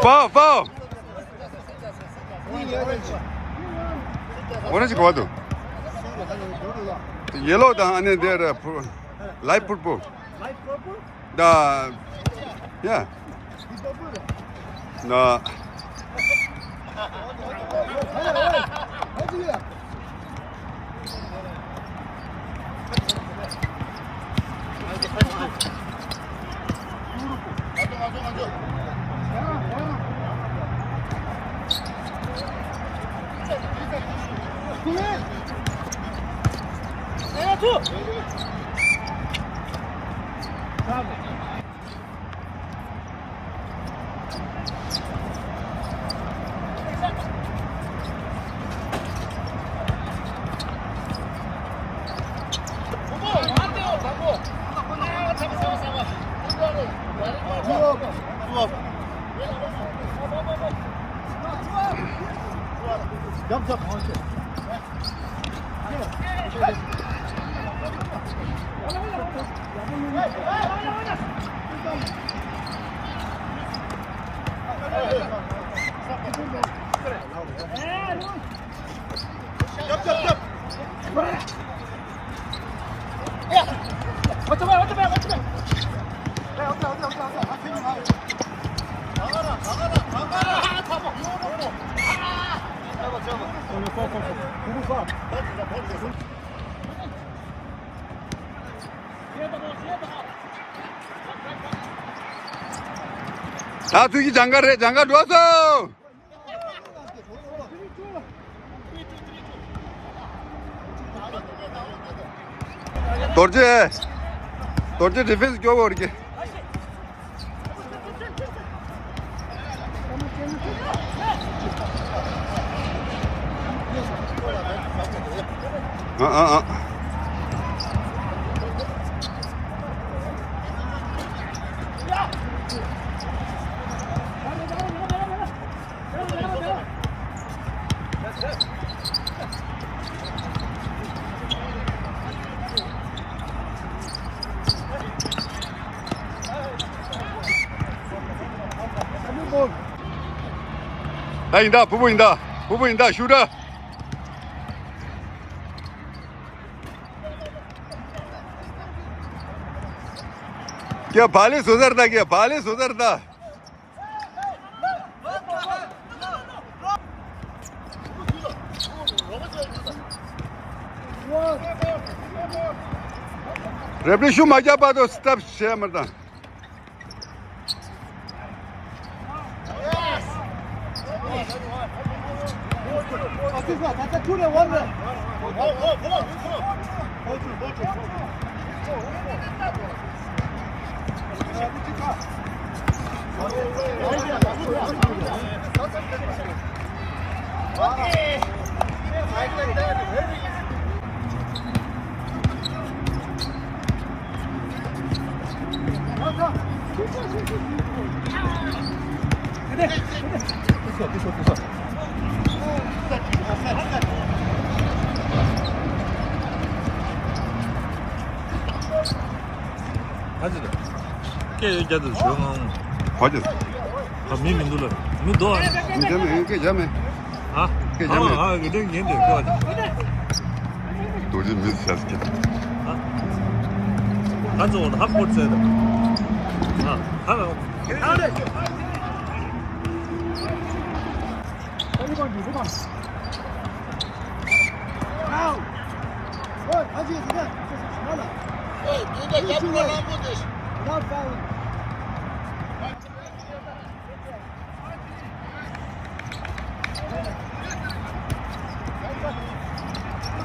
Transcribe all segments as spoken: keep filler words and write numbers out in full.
Foul, foul. Orange ག་བ་འདུག Yellow དང་ཨ་ནི་དེ་ར་light purple. The, yeah. No. ད་ཚུལ་གྱི་ཇང་ག་རེད། ཇང་ག་འགྲོ་སོང་། རྡོ་རྗེ། རྡོ་རྗེ་ཌི་ཕེན་སི་སྐྱོ་བོ་རེད་ཀྱི། ཨ་ཨ་ཨ། ད་ཡིན་ད། ཕུ་བོ་ཡིན་ད། ཕུ་བོ་ཡིན་ད། ཤུ་ད། ཀྱ་བ་ལེ་སོ་སར་ད། ཀྱ་བ་ལེ་སོ་སར་ད། རེབ་རི་ཤུ་མ་རྒྱབ་པ་དང་སི་ཊོབ་བྱས་མ་དང་། ཧ་ཅི་ད། སྐད་ཡོད་རྒྱ་དུ་ཞོལ་ངང་། ཧ་ཅི། ཨ་མི་མི་འདུག་ལ། མི་འདུག་ཨ། མི་རྒྱ་མེད། སྐད་རྒྱ་མེད། ཨ། སྐད་རྒྱ་མེད། ཨ་ཨ་གི་དེ་ཉན་དེ་ཀོ་ཨ། རྡོ་རྗེ་མི་ཟེར་སྐད། ཨ། ད་ཚོ་ཧ་ཀོ་ཙེ་ད། ཨ་ཧ་ལ།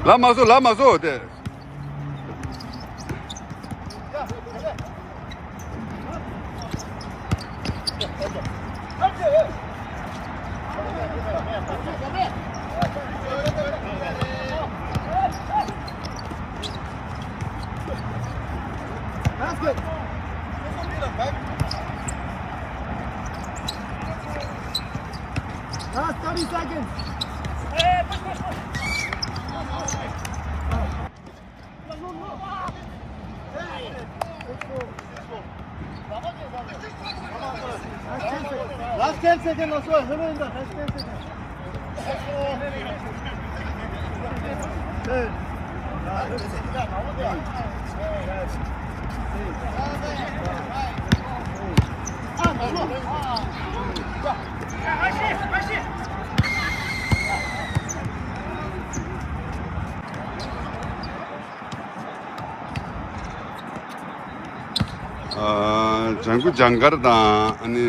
ལ་མ་བཟོ། ལ་མ་བཟོ་དེ། That's good. Last thirty seconds. Last ten seconds also, hello in the last ten seconds. ཨ། ལྗང་གུ་ལྗང་དཀར་དང་ཨ་ནི་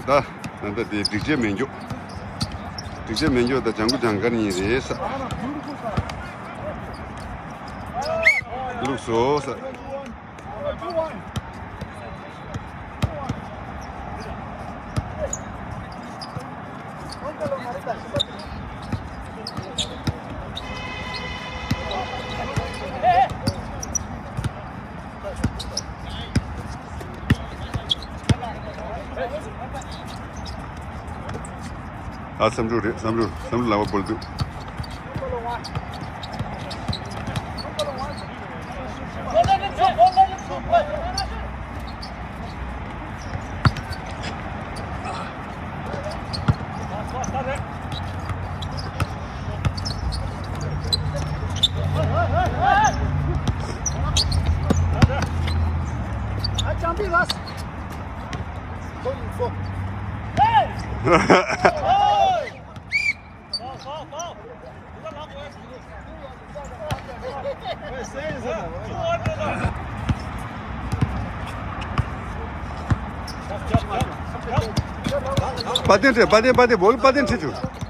ད་ད་ལྟ་དེ་སྒྲིག་ཆས་མེད་མགྱོགས། སྒྲིག་ཆས་མེད་མགྱོགས་དང་ལྗང་གུ་ལྗང་དཀར་གཉིས་རེད་ས། ལུགས་སོ་ས། ཨ། བསམ་གྲུབ་རེད། བསམ་གྲུབ། བསམ་གྲུབ་ལག་པ་སྦོལ་དུས། བ་དན་ཁྲིད། བ་དན། བ་དན་སྦོལ། བ་དན་ཁྲིད་བྱུང་།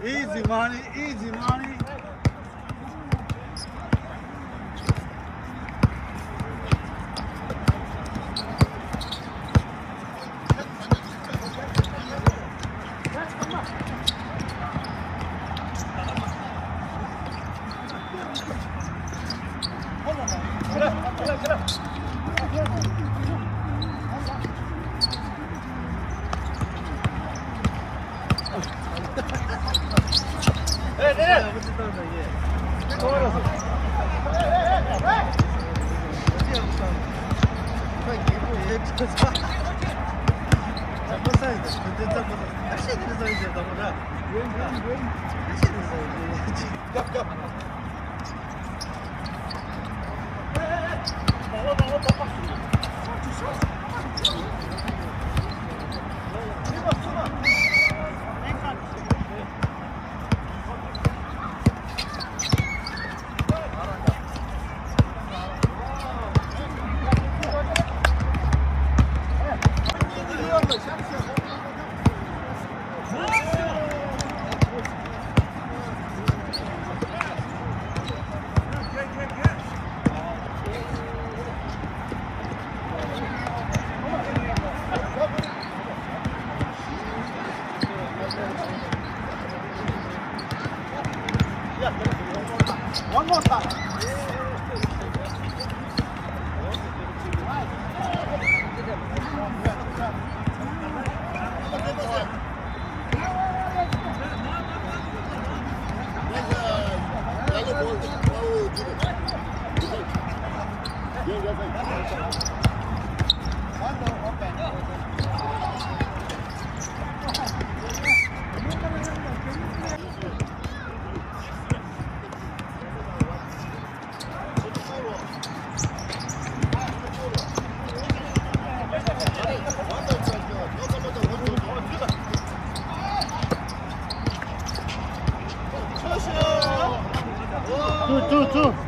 Easy money, easy money. One more time. Two, two, two.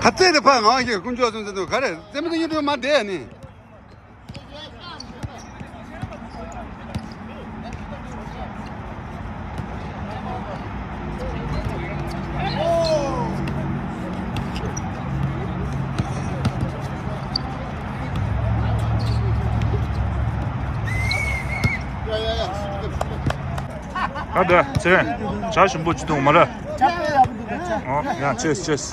ཁ་རྩེད་དེ་ཕར་ངང་ཞིག་དཀོན་མཆོག་གསུམ་ཚེ་དུ་ག་རེ་རྩེད་མོ་དེ་གཉིས་དུ་མ་བསྡད་ནི། ཨ་ད་ཚེ་རིང་། བྱ་ཞིམ་པོ་ཅི་འདུག་མ་ར། ཨོ་ཡ། Cheers, cheers.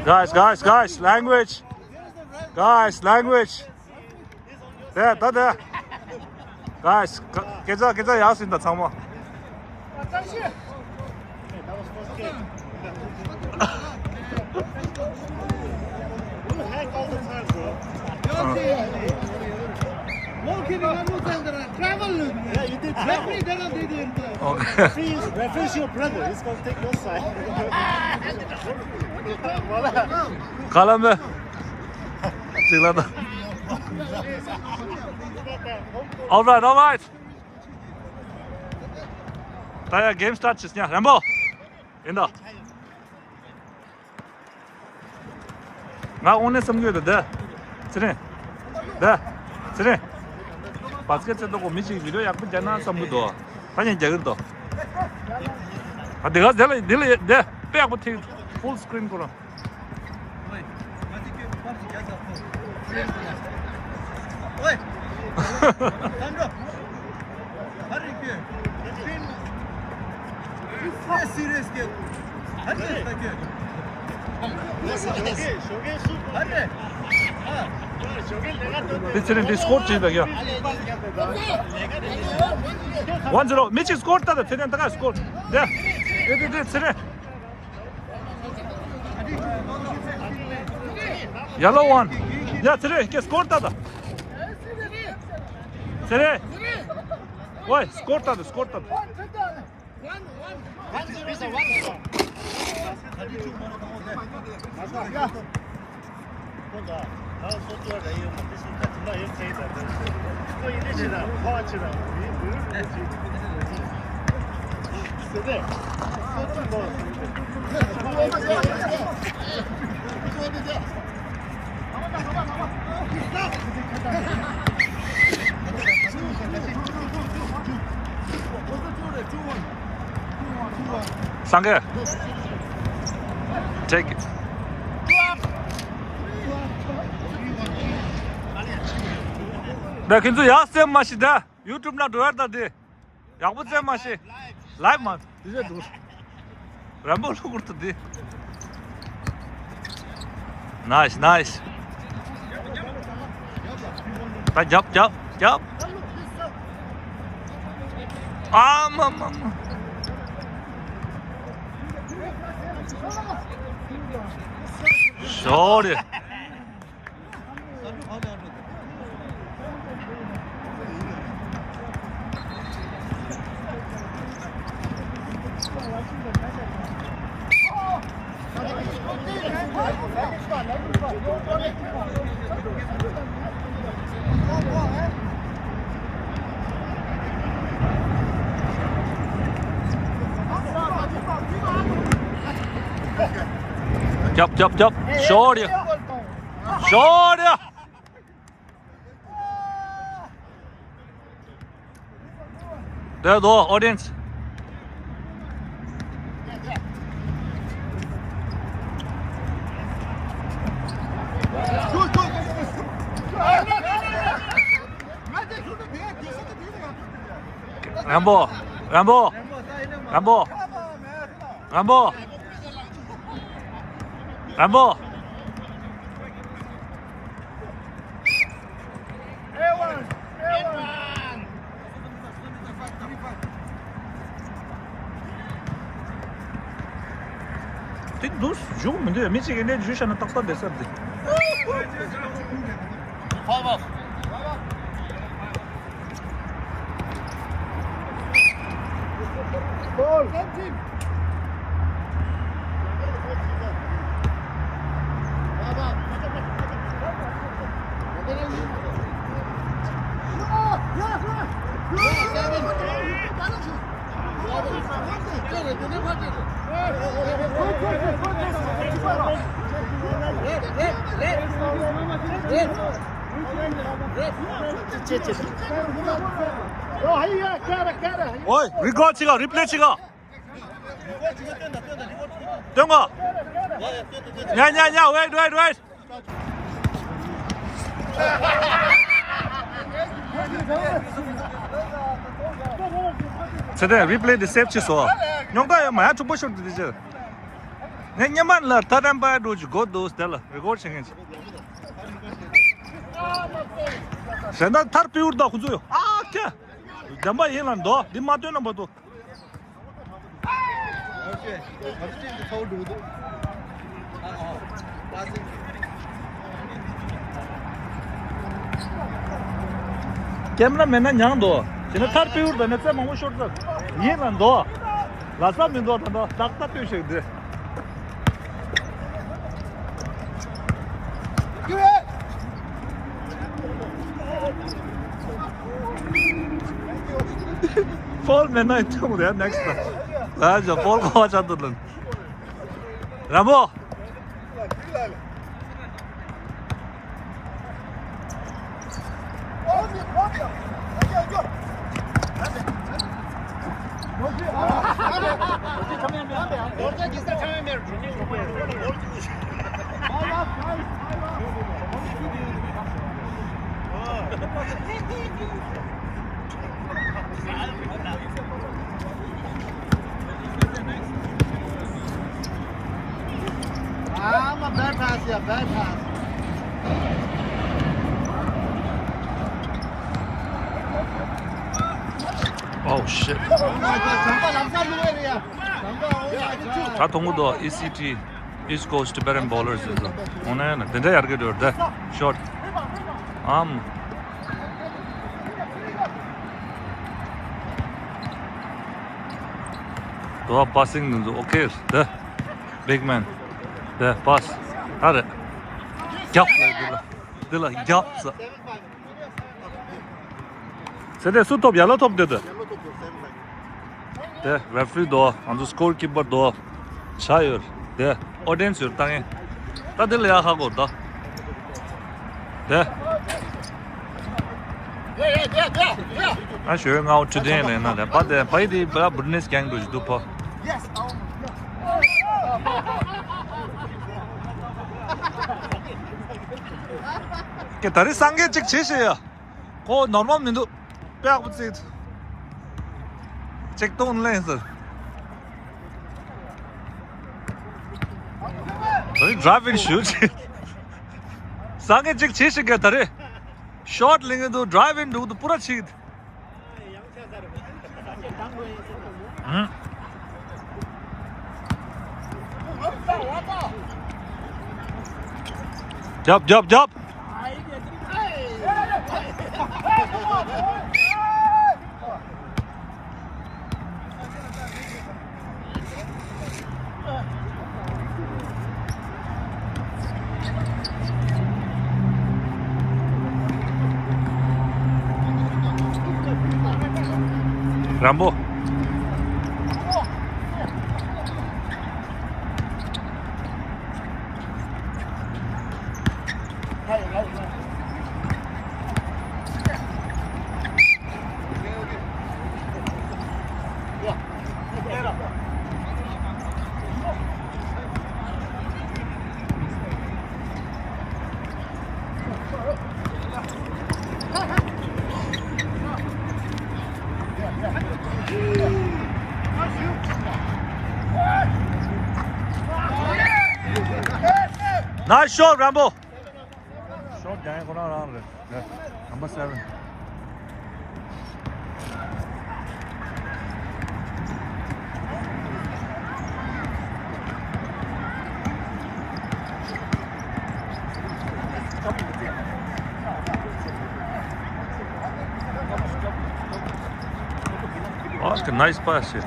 Guys, guys, guys, language. Guys, language. དེ་ད་དེ། Guys, སྐད་ཆ་སྐད་ཆ་ཡག་ཟིན་ད་ཚང་མ། Who the heck all the time, bro? Travel. Yeah, you did travel. Referee, they don't, they didn't. Okay. Referee, referee is your brother. He's gonna take your side. ག་ལ་མེ། ཅིག་ལ་ད། All right, all right. ད་ཡ་game start བྱེད་ཉ་རན་པོ། ཡིན་ད། ང་དངོས་གནས་བསམ་གྱི་ཡོད་དོ་འདི། ཚེ་རིང་། འདི། ཚེ་རིང་། བ་སི་ཀེ་ཊི་རྩེད་ཐོག་གོ་མི་གཅིག་བི་ཌི་ཡོ་ཡག་པོ་རྒྱག་ན་བསམ་གྱི་འདུག་ད་ཉན་རྒྱག་གི་འདུག་ཨ་འདི་ག་འདི་ལ་འདི་ལ་འདི་དཔེ་ཡག་པོ་ཐིག full screen ཁོ་རང་། དེ་ཚེ་རིང་དེ་སྐོར་བྱེད་ད་ཡ། One zero མི་གཅིག་སྐོར་ལྟ་ད་ཚེ་རིང་ད་ག་སྐོར་དེ་དེ་དེ་ཚེ་རིང་། Yellow one. ཡ་ཚེ་རིང་ཁྱེད་སྐོར་ལྟ་ད། ཚེ་རིང་། ཝེ་སྐོར་ལྟ་ད་སྐོར་ལྟ་ད། སངས་རྒྱས། Take it. ད་ཁྱེད་ཚོ་ཡག་སེམས་མ་ཤི་ད། ཡུ་ཊུབ་ན་འགྲོ་ཡར་ད་དེ། ཡག་པོ་རྩེད་མ་ཤེས། ལའིབ་མ། དེ་ཚོ་འགྲོ། རན་པོ་ལྷུག་གུར་དུ་དེ། Nice, nice. ད་རྒྱབ་རྒྱབ་རྒྱབ། ཨ་མ་མ་མ། Sorry. རྒྱབ་རྒྱབ་རྒྱབ། ཤོར་ཡ། ཤོར་ཡ། དེ་དོ་ཨོ་ཌི་ཡན་སི། རན་པོ། རན་པོ། རན་པོ། རན་པོ། རན་པོ། དེ་འདུག་བཞུགས་མི་འདུག་མི་གཅིག་གིས་ནས་བཞུགས་བཞག་ན་ཏག་ཏག་བསྡད་ས་འདི། ཨོའི། རི་ཀོཌ་བྱེད་ག་རི་པི་ལེ་བྱེད་ག་སྟོན་ག་ཉ་ཉ་ཉ། ཝེཊ་ཝེཊ་ཝེཊ། ཚེ་བརྟན། རི་པི་ལེ་འདི་སེབ་བྱས་སོང་། ཉོག་ད་ཡོད་མ་ཡ་འཁྲུག་པོ་ཤོར་དུ་དེ་ཅི། ངས་སྔོན་མ་ལ་ད་དམ་པ་འགྲོ་གི་གོ་འདུག་དེ་ལ་རི་ཀོཌ་བྱེད་མཁན་ཅིག་གཞན་དག་མཐར་ཕུལ་བར་དག་ཁོ་ཚོ་ཡོད། ཨ་ཀྱ། དམ་པ་ཡིན་ལ་འདོགས། འདི་མ་སྟོན་ན་བར་དུ། ཀེམ་ར་མེད་ན་མྱངས་འདུག་དེ་ནས་མཐར་ཕུལ་བར་ན་རྩེ་མང་པོ་ཤོར་ཚར། ཡིན་ལ་འདོགས། ལ་ས་མི་འདོགས། ད་ད་ཏག་ཏག་ལྟོས་ཤིག་འདི། ཕོལ་མེད་ན་ཡིན་ཐུང་རེད་ནེག་སི་ལ། ལ་ཇོ་ཕོལ་གོ་བ་ཆགས་འདུག་ལ། རན་པོ། Ah, my bad pass, yeah, bad pass. Oh shit. Oh my God, Jamba, Lamsa, Luwe, yeah. Jamba, oh my God. ད་མཐོང་གི་འདུག་ཨི་སི་ཊི། East Coast Tibetan Bowlers is on. འོ་ན་ན་དེ་འདྲ་ཡར་གི་འགྲོ་ད། ཤོཊ། ཨམ། དོ་པ་སིང་འདི་ཚོ་ཨོ་ཁེ་ད། Big man. ད་པ་སི། ཨ་རེ། རྒྱབ་ལ་འདི་ལ། འདི་ལ་རྒྱབ་ས། ཚེ་འདས་སུ་ཐོབ། ཡ་ལོ་ཐོབ་འདོད་དོ། དེ་རེ་ཕི་རི་དོ། ང་ཚོ་སི་ཀོར་ཀི་པར་དོ། ཆ་ཡོད། དེ་ཨོ་ཌི་ཡན་སི་ཡོད་ལྟ་ངན། ད་དེ་ལ་ཡ་ཧ་གོ་ད། དེ། ཨ་ཞོའི་ང་འོ་ཊུ་ཌེ་ལེ་ན་དེ་པ་དེ་པ་ཡི་དེ་པ་བྷི་རི་ཊི་ནེ་སི་གེང་འགྲོ་ཞིག་འདུག་པ། ཀྱེ་ད་རེས་སངས་རྒྱས་གཅིག་བྱེད་ཤེས་ཡ། ཁོ་ནོར་མལ་མི་འདུག་དཔེ་ཡག་པོ་བརྩིས། ཅིག་སྟོན་ལེན་ཟེར། ད་རེས་ཌ་རའེ་ཝིང་ཤུ་ཊི། སངས་རྒྱས་གཅིག་བྱེད་ཤེས་ཀྱི་ད་རེས། ཤོཊ་ལེན་གི་འདུག་ཌ་རའེ་ཝིང་འདུག་འདུག་པུ་ར་ཆིག་རྒྱབ་རྒྱབ་རྒྱབ། རན་པོ། Nice shot, Rambo. Shot རྒྱག་ཡ་ཁོ་རང་རང་རེད། Number seven. Oh, that's a nice pass here.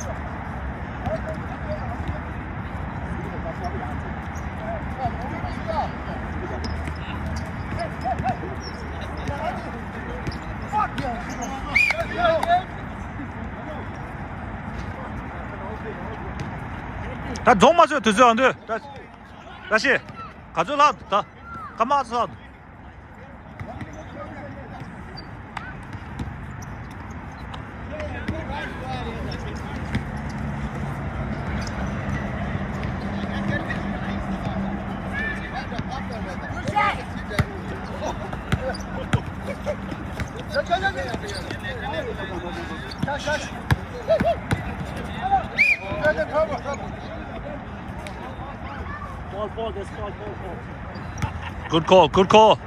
ད་རྫོང་མ་བཟོས་དུས་ཚོད་ཨ་འདོད་ད། བཀྲ་ཤིས། ག་ཚོད་ལྷག་འདུག་ད། སྐར་མ་ག་ཚོད་ལྷག་འདུག Good call, good call.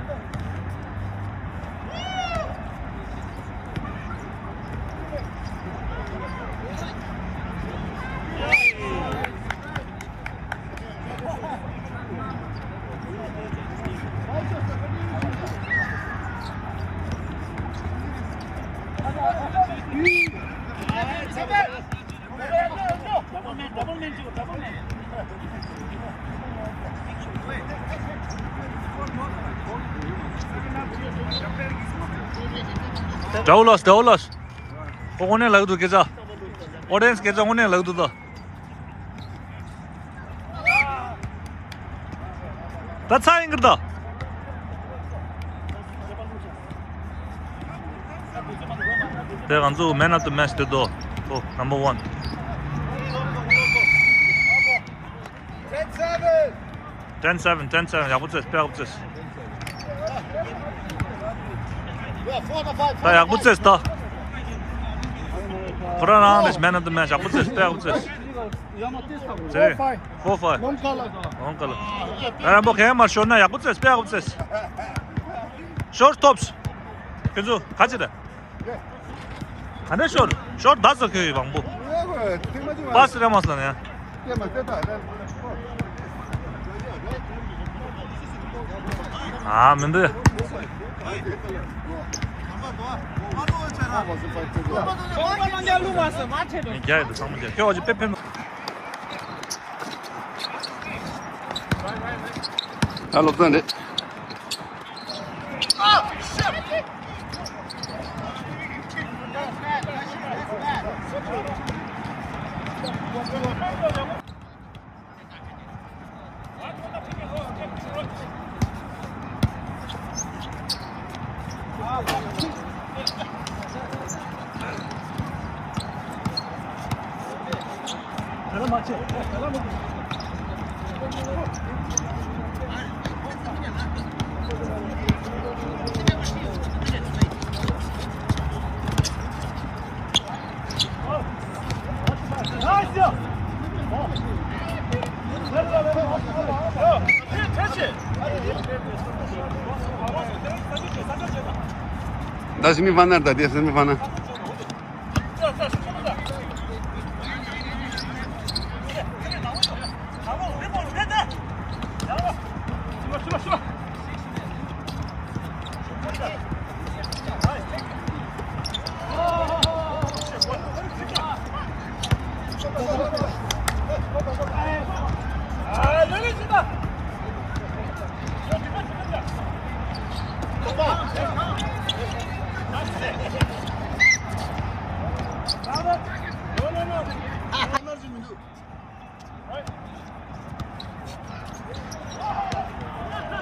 Double us, double us. ཁོ་དངོས་གནས་ལག་འདུག་སྐད་ཆ། ཨོ་ཌི་ཡེན་སི་སྐད་ཆ་དངོས་གནས་ལག་འདུག་ད། ད་ཚ་ཡིན་གི་ད། དེ་ང་ཚོ་man of the match དེ་དོ། ཨོ། Number one. Ten seven, ten seven. ཡག་པོ་རྩེས། དཔེ་ཡག་པོ་རྩེས། ད་ཡག་པོ་རྩེས་ད། ཁོ་རང་རང་རེད། Man of the match. ཡག་པོ་རྩེས། དཔེ་ཡག་པོ་རྩེས། ཟེར། Four five. One color. One color. ད་རང་པོ་གན་མར་ཤོར་ན་ཡག་པོ་རྩེས། དཔེ་ཡག་པོ་རྩེས། ཤོར་ཐོབས། ཁྱོད་ཚོ་ག་ཅི་རེད། ག་འདྲ་ཤོར། ཤོར་ད་ཚོ་ཁྱོད་ཡོད་བང་པོ། པ་སི་རེ་མ་སོང་ནས། ཨ་མི་འདུག་རྒྱ་ཡི་འདུག་ཚང་མ་རྒྱ། ཁྱོད་ཨོ་ཅི་དཔེ་ཕན། ཨ་ལོ་ཙང་རེད། ད་སེ་མི་ཕ་ནལ། ད་དེ་སེ་མི་ཕ་ནལ།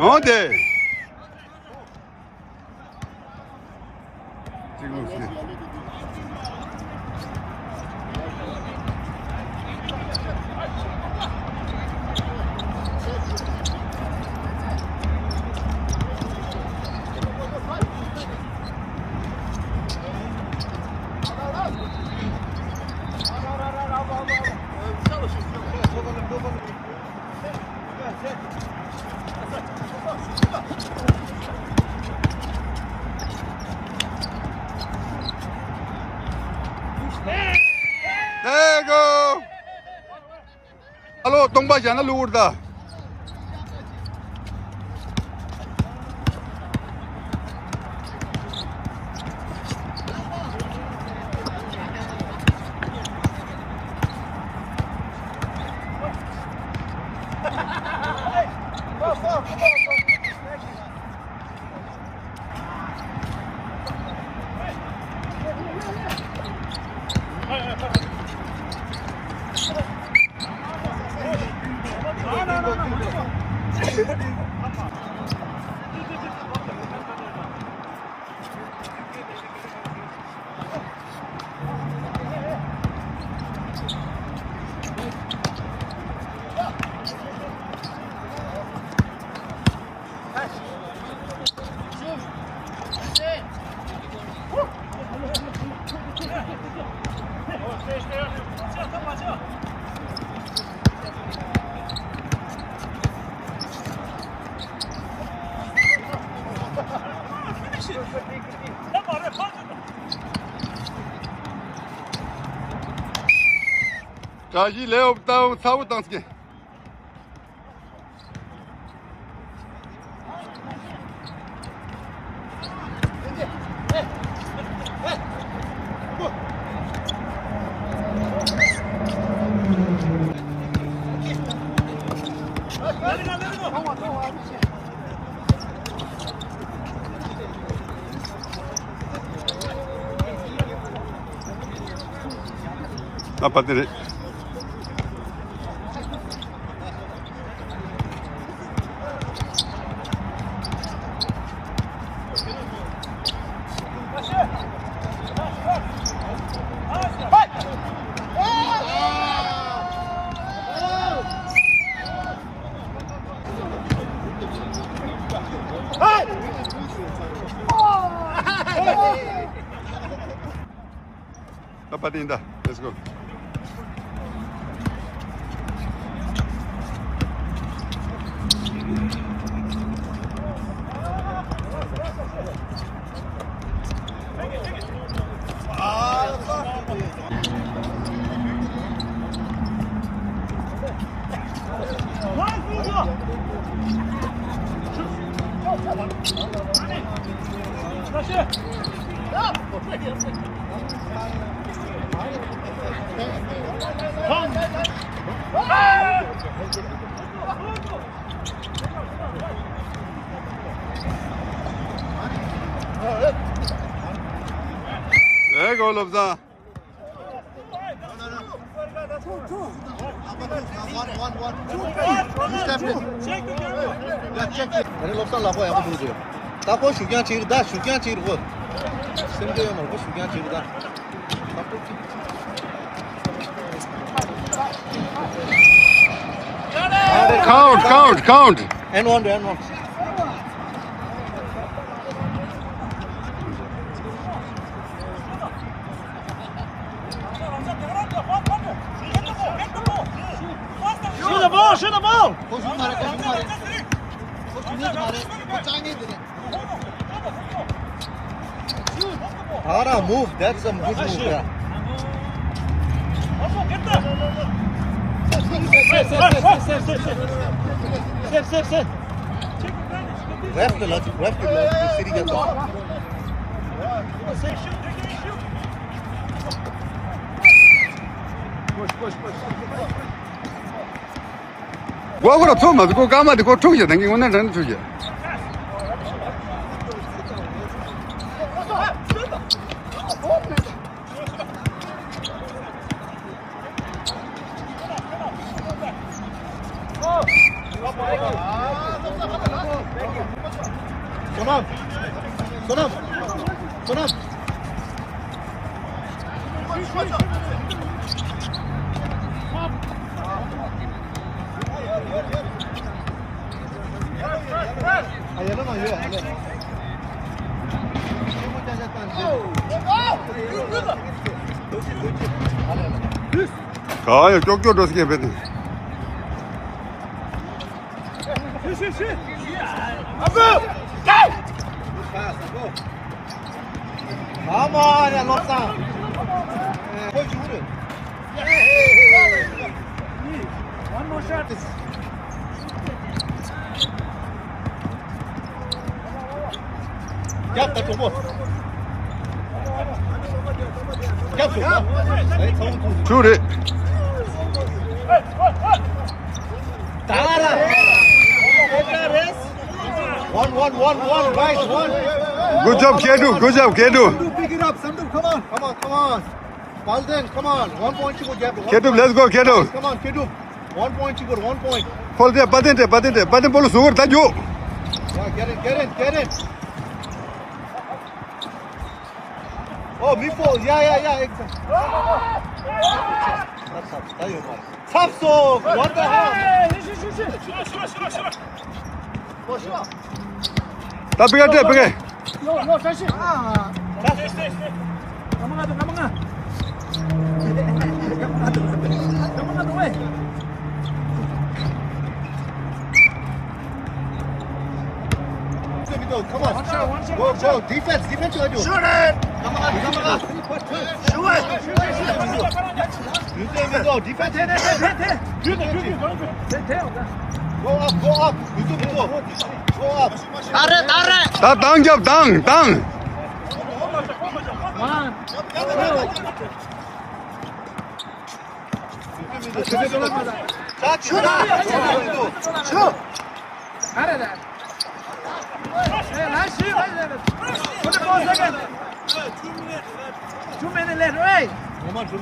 འོ་དེ། There you go. ཨ་ལོ། སྟོང་པ་བཞག་ན་བླུག་འུར་ད། བཀྲ་ཤིས་ལེའུ་ཏའུ་ཚ་བོ་བཏང་སྐད། ཨ་ཕ་དེ་རེད། ཨ་ཕ་དེ་ཡིན་ད། Let's go. There you go, Lobza. One, one, one. You step in. Yeah, check it. ཨ་ནི་བློ་བཟང་ལག་པ་ཡག་པོ་འདུག་ཟེར། ད་ཁོ་ཞུ་རྐྱང་བྱེད་ཀྱི་རེད་ད། ཞུ་རྐྱང་བྱེད་ཀྱི་རེད་ཁོ། སེམས་ཁྲལ་ཡོད་མ་རེད། ཁོ་ཞུ་རྐྱང་བྱེད་ཀྱི་རེད་ད། Count, count, count. N one, N one. Shoot the ball, shoot the ball. Ara, move. That's some good move, yeah. Save, save, save, save. Save, save, save. Left, left, left, left, city gets off. Push, push, push. སྒོ་ཁོ་ར་ཚོ་མ་ཟིག་སྒོ་ཀ་མ་དེ་ཁོ་འཁྲུག་བྱེད་དང་གི་ངོ་ནས་དྲན་འཁྲུག་བྱེད། Sonam. Sonam. Sonam. གང་ཡང་ཀྱོག་ཀྱོག་འགྲོ་སྐྱེས་པས་ནི། Come on, ཡ་བློ་བཟང་། ཁོ་བཞུགས་རེད། One more shot. རྒྱབ་ད་གྲོགས་པོ། རྒྱབ་ཤོག་རྒྱབ། ཨེ་ཚང་མ་ཚུར། ཚུར་རེད། ད་ར། One, one, one, one, guys, one. Good job, Kedu. Good job, Kedu. Sandu, pick it up, Sandu. Come on, come on, come on. Palden, come on. One point to go, Kedu. Kedu, let's go, Kedu. Come on, Kedu. One point to go, one point. Paul, there, Paden, there, Paden, there. Paden, Paul, over, thank you. Yeah, get in, get in, get in. Oh, Mifo, yeah, yeah, yeah, exactly. That's up, that you want. Top soul, what the hell? ད་བི་ག་སྤྲད་བི་ག། ཡོ་ཡོ་ས་ཤི། ཨ། ད་སྟེ་སྟེ་སྟེ། ང་མ་ང་དང་ང་མ་ང་། ང་མ་ང་དང་ཝེ། Go, go, defense, defense. Shoot it! Come on, come on. Shoot it! Defense. Go up, go up. Go up. ད་རེད་ད་རེད། ད་དང་རྒྱབ་དང་དང་། ད་ཆུ་ད་ཆུ། ད་རེད་ད། Two minutes left, right? One, two.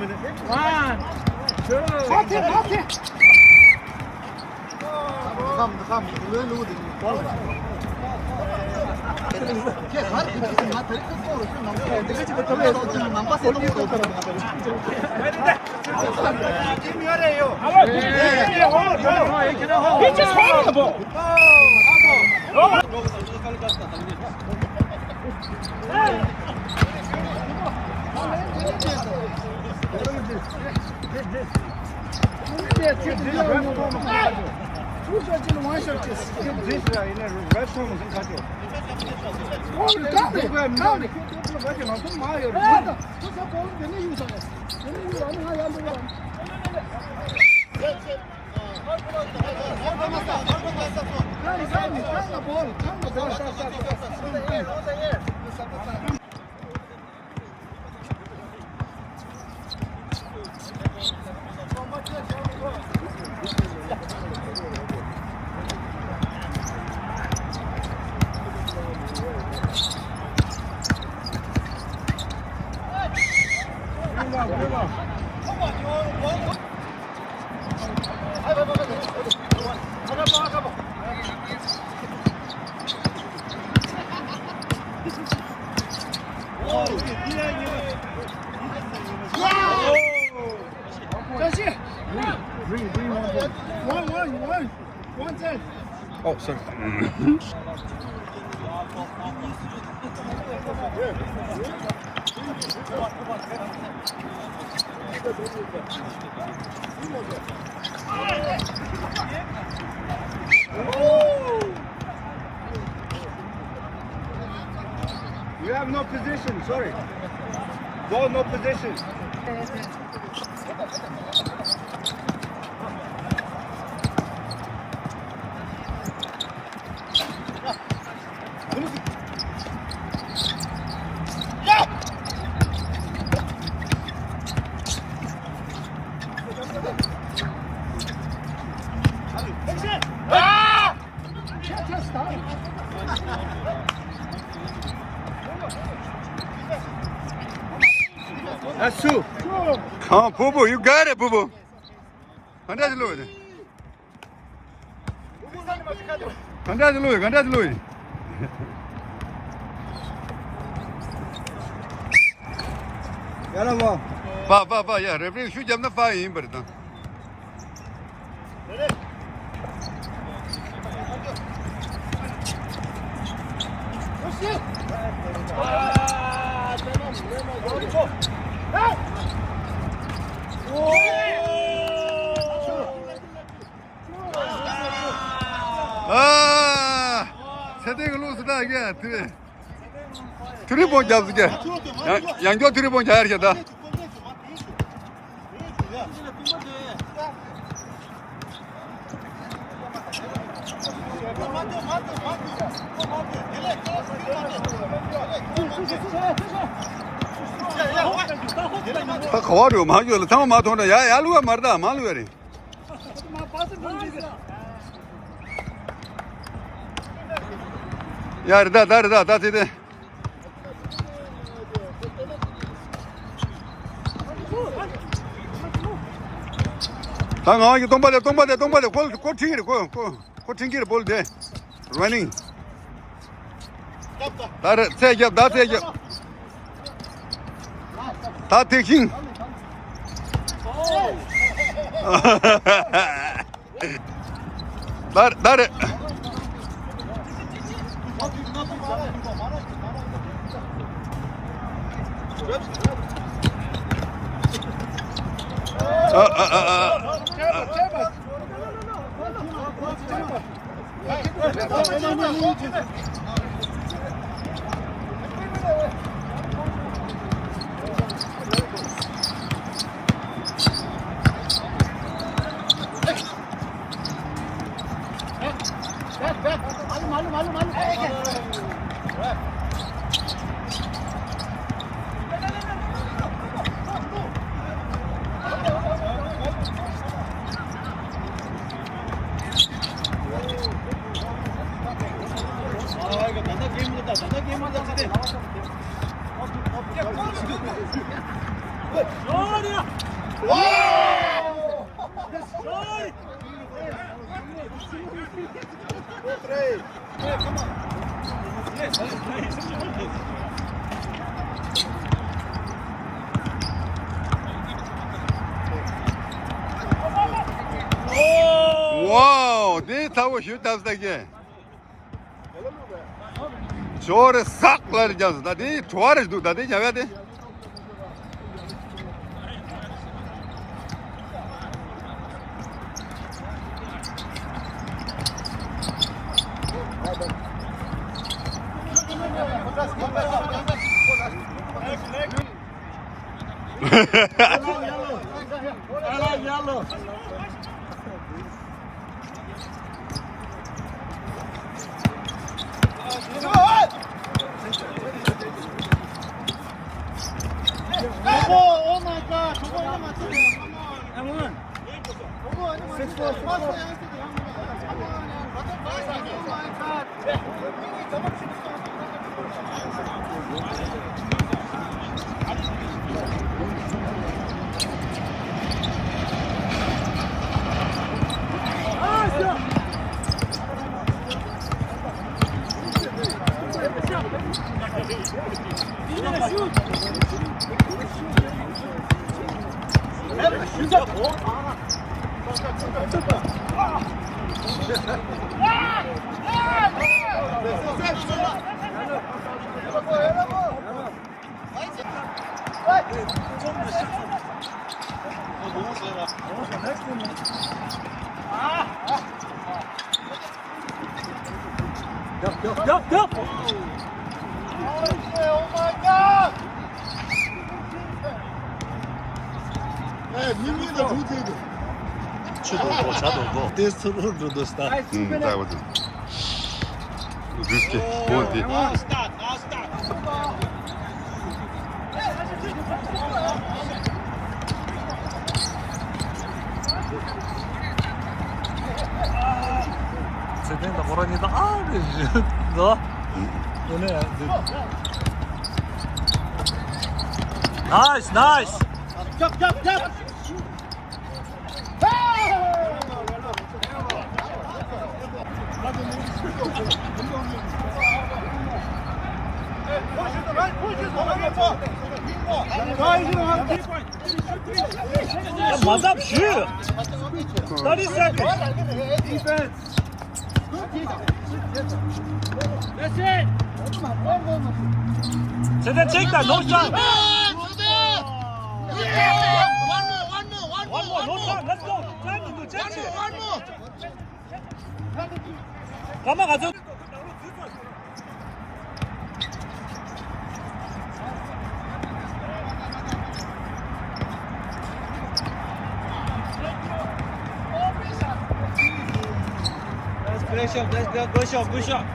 One, one, one. One time. Oh, sorry. You have no position, sorry. Ball, no position. That's two. Come on, Boo Boo, you got it, Boo Boo. ག་འདྲ་ཞིག་བླུགས་ཡོད། ག་འདྲ་ཞིག་བླུགས་ཡོད། ག་འདྲ་ཞིག་བླུགས་ཡོད། ཡ་ལ་བ། ཕ་ཕ་ཕ་ཡ་རེ་ཕ་རི་ཤུ་བརྒྱབ་ན་ཕ་ཡིན་པར་དང་། ཨ། ཚེ་བརྟན་གྱི་ལུགས་སུ་ད་གི་དེ། ཐི་རི་བོང་རྒྱབ་ཟེར་གྱི། ཡང་ཡང་སྐྱོར་ཐི་རི་བོང་རྒྱག་ཡར་བྱས་ད། ད་ག་བ་རེད་མ་ཡོད་ལ་ཚང་མ་མ་མཐོང་ད་ཡ་ཡ་ལུ་བ་མར་ད་མ་ལུ་བ་རེད། ཡ་རེད་ད་ད་རེད་ད་ད་ཚེ་དེ། ད་ང་གི་སྟོང་པ་ལས་སྟོང་པ་ལས་སྟོང་པ་ལས་ཁོ་ཁོ་ཁྲིད་ཀྱི་རེད། ཁོ་ཁོ་ཁོ་ཁྲིད་ཀྱི་རེད། བོལ་དེ་ར་ནིང་། ད་རེད་ཚད་རྒྱབ་ད་ཚད་རྒྱབ། ད་ཐེག་ཤིང་། ད་རེད་ད་རེད། ཨ་ཨ་ཨ་ཨ། ཝའོ། དེ་ཚ་བོ་ཞུ་ཐབས་ས་གི། ཞོར་རེ་སག་ལ་རེ་རྒྱབ་སོང་། ད་དེ་བྲོ་བ་རེ་འདུག་ད་དེ་ཉ་བ་དེ། Oh my God! Come on, come on. Come on. Six four, six four. Yap, yap, yap, yap. Oh my God! Hey, མི་མི་ལ་འགྲོ་ཐུབ་འདུག་ཆུ་དང་སྒོ་ཇ་དང་སྒོ། དེ་ཚུར་འགྲོ་འདུག་ས། ཨུམ། ད་བ་དུ། རིས་ཀྱི་སྒོ་དེ། Now start, now start. ཚེ་བརྟན་དང་ཁོ་རང་གཉིས་དང་ཨ་ནི་རེད་དོ། ཨུམ། དེ་ནས་ཡང་འདི། Nice, nice. མ་ཟབ་ཞུ། Thirty seconds. Defense. Check that, check that, no shot. One more, one more, one more, one more, one more. One more, no shot, let's go. Time to do, check it. One more, one more. Come on, Kazu. That's great shot, that's good, good shot, good shot.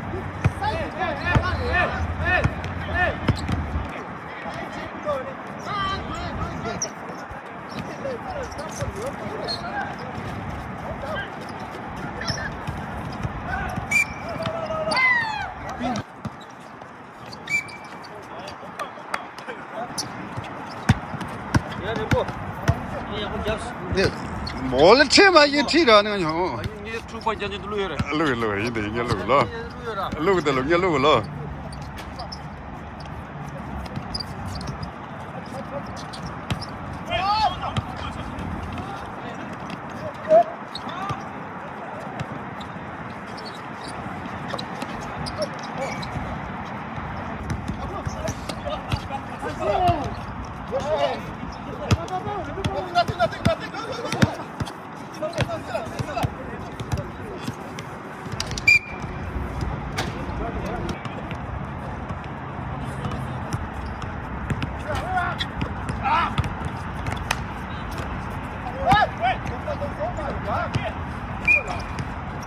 མོ་ལ་ཁྲེལ་མ་ཡིན་ཁྲིད་ར་ནི་ཉོ། ངས་འཁྲུག་པ་རྒྱག་རྒྱུ་དུ་བླུག་ཡོད་རེད། བླུག་བླུག་ཡིན་དེ་ངས་བླུག་ལོ། བླུག་དེ་ལོ་ངས་བླུག་ལོ།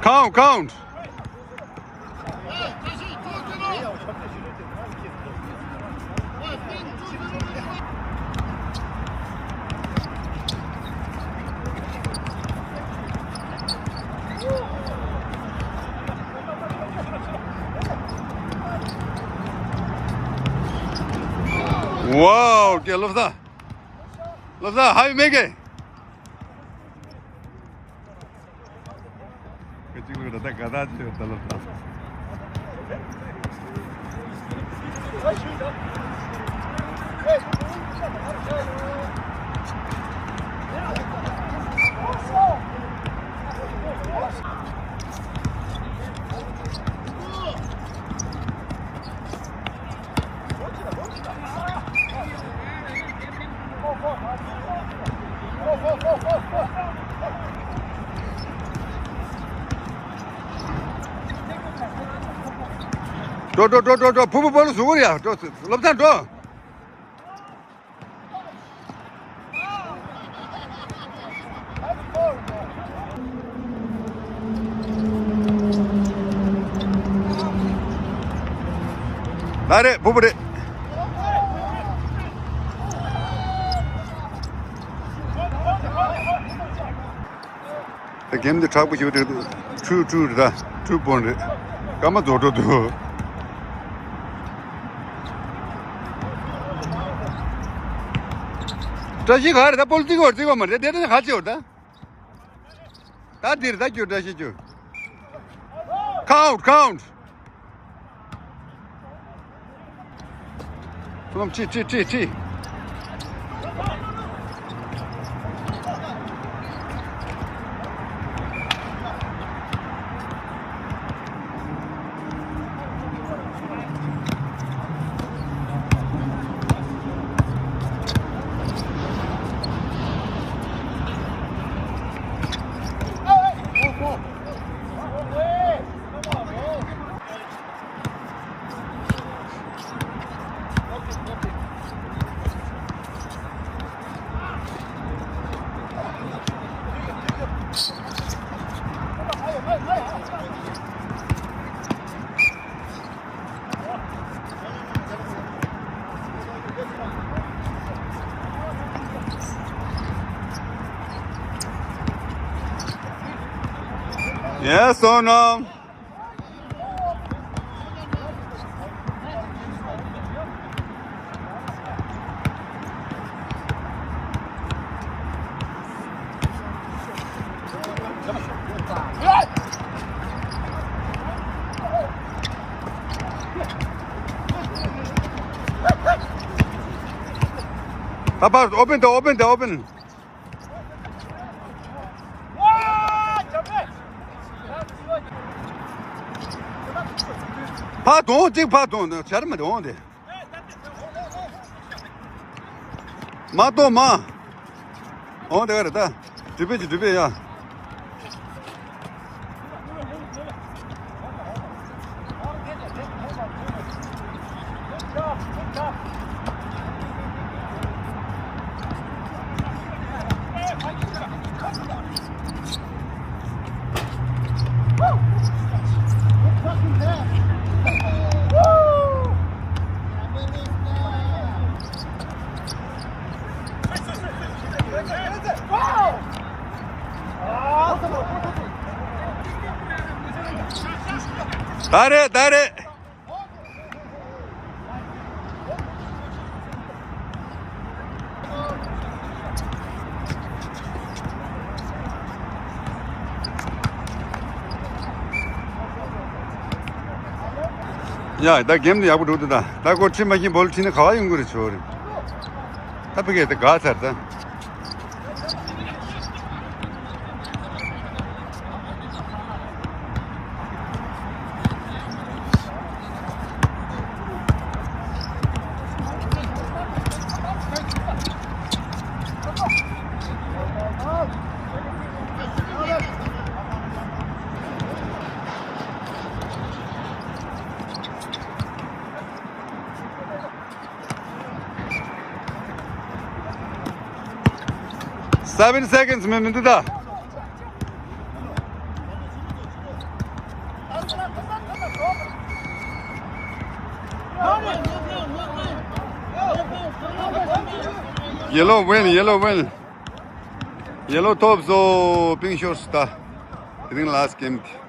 Count, count. Wow, dear, love that. Love that. How you make it? གཅིག་ལོས་ད་ལྟ་ག་ད་ཅི་ཡོད་ད་ལོ། འགྲོ་འགྲོ་འགྲོ་འགྲོ་འགྲོ། ཕུ་བོ་བོ་ལ་ཟུག་གུ་ཡ་འགྲོ། སློབ་ཚན་འགྲོ། ལ་རེད་བུ་བུ་རེད། དེ་གེམ་འདི་དྲག་པོ་ཞིག་རེད། ཁྲུ་ཁྲུ་རེད་ད། ཁྲུ་པོན་རེད། སྐར་མ་རྫོགས་འགྲོ་འདུག་བཀྲ་ཤིས་ག་རེ་ད་པོལ་ཙི་གོ་ཙི་གོ་མ་རེད་དེ་ད་ནི་ཧ་ཅི་ཡོད་ད། ད་འདིར་ད་རྒྱུ་བཀྲ་ཤིས་རྒྱུ། Count, count. ཁྱོད་ཁྲིད་ཁྲིད་ཁྲིད་ཁྲིད། Yes or no? Papa, open the, open the, open. ཕར་དོང་གཅིག་ཕར་དོང་དེ་ཆར་མི་དོང་དེ། མ་གཏོགས་མ། འོང་དེ་ག་རེད་ད། འགྲུལ་པས་ཀྱི་འགྲུལ་པས་ཡ། ད་རེད་ད་རེད། ཡ་ད་གེམ་དེ་ཡག་པོ་འགྲོ་འདུག་ད་ད་ཁོ་ཁྲིད་མ་ཤེས་བོལ་ཁྲིད་ནས་ག་བ་ཡོང་གི་རེད་ཆོག་རེད། ད་ཕ་གི་དེ་དགའ་ཚར་ད། Seven seconds མི་མི་འདུག་ད། Yellow win, yellow win. Yellow ཐོབ་སོང་། པིང་ཤོར་སོང་ད། དེ་རིང་last game དེ།